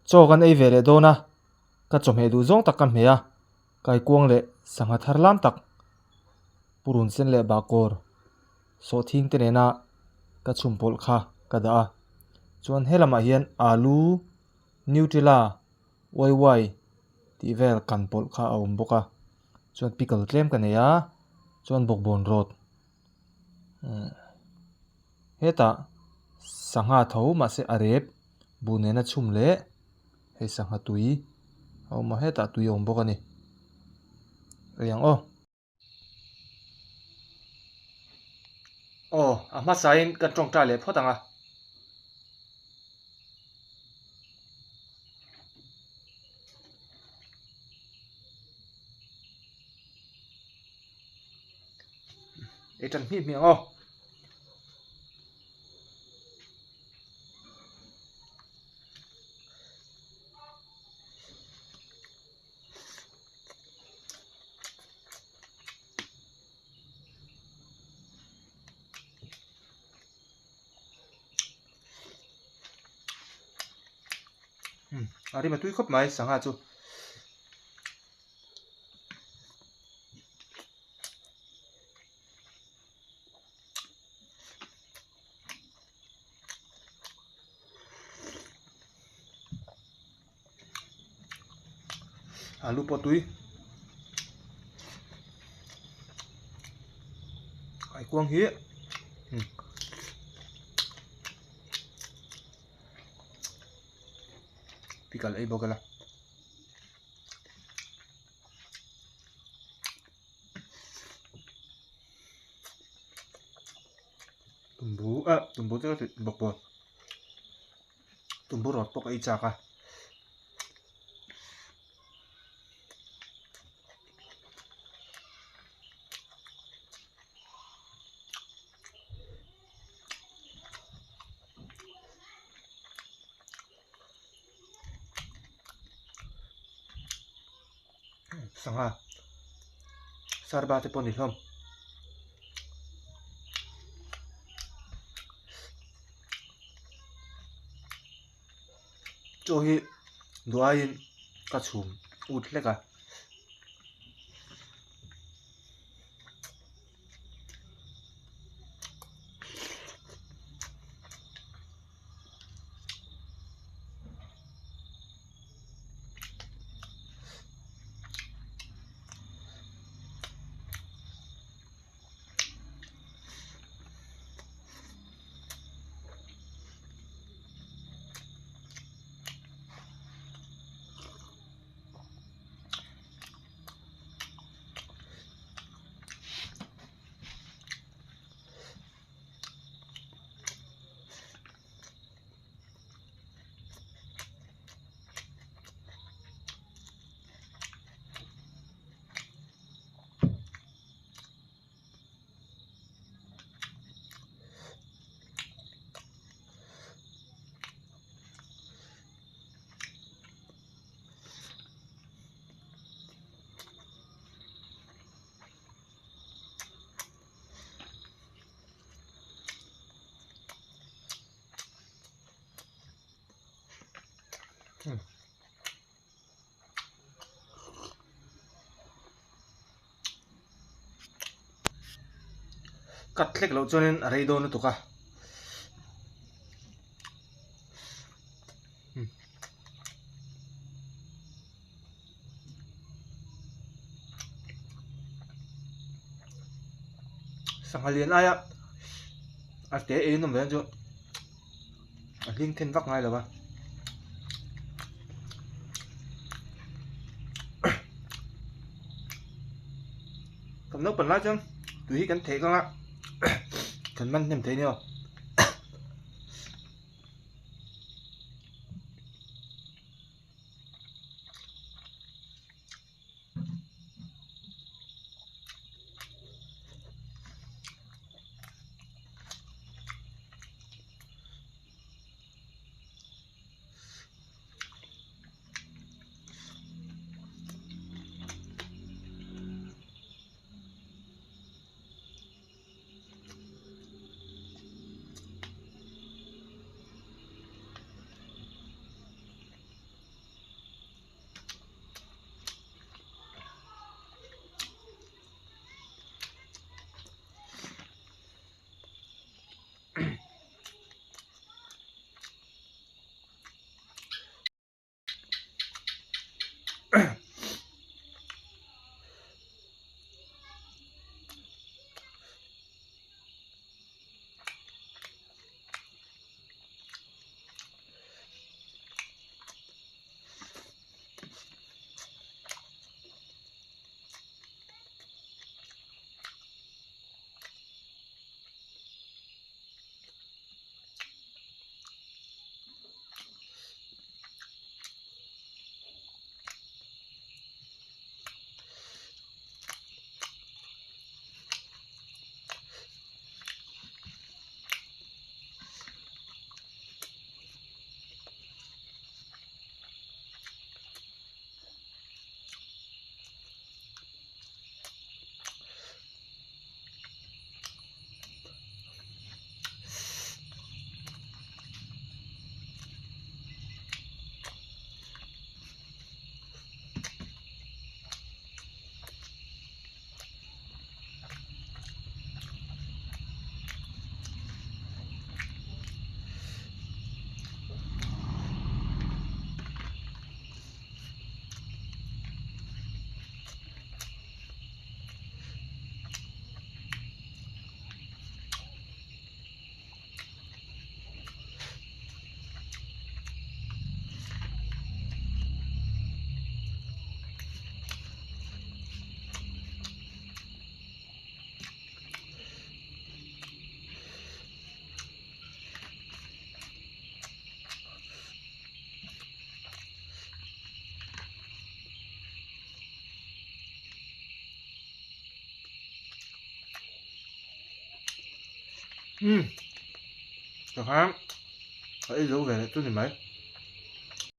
Chaw kan ei ve leh dawn a, ka chawhmeh duh zawng tak ka hmeh a, kaikuang leh sangha thar lam tak purun sen leh bakawr sawhthing te nena ka chhum pawlh kha ka dah a. Chuan helamah hian alu, nutella, uai uai tih vel kan pawlh kha a awm bawk a, chuan pickle tlem ka nei a, chuan bawkbawn rawt hetah sangha tho mahse a rep buh nena chhum leh hei sangha tui a awm a hetah tui a awm bawk a ni ei ang aw. Aw a hmasain kan tawngtai leh phawt ang a. Ei tan hmih hmih ang aw. A rim a tui khawp mai sangha chu. Alu pawh tui kaikuang hi pikal ei bawk ila. Tumbu ah tumbu te ka ti bawk bawn tumbu rawt pawh ka ei chak a. Sangha sarba te pawh ni hlawm. Chaw hi duh aiin ka chhum ut hlek a. Cut hlek loh chuanin a rei dawn lutuk a. Sangha lian aia a te ei an awm ve ang chu a hling then vak ngai lo va. Kan naupang lai chuan tui hi kan theh kang a kan man hnem thei nia. Umm tikhan ka ei zo ve leh chu ni mai.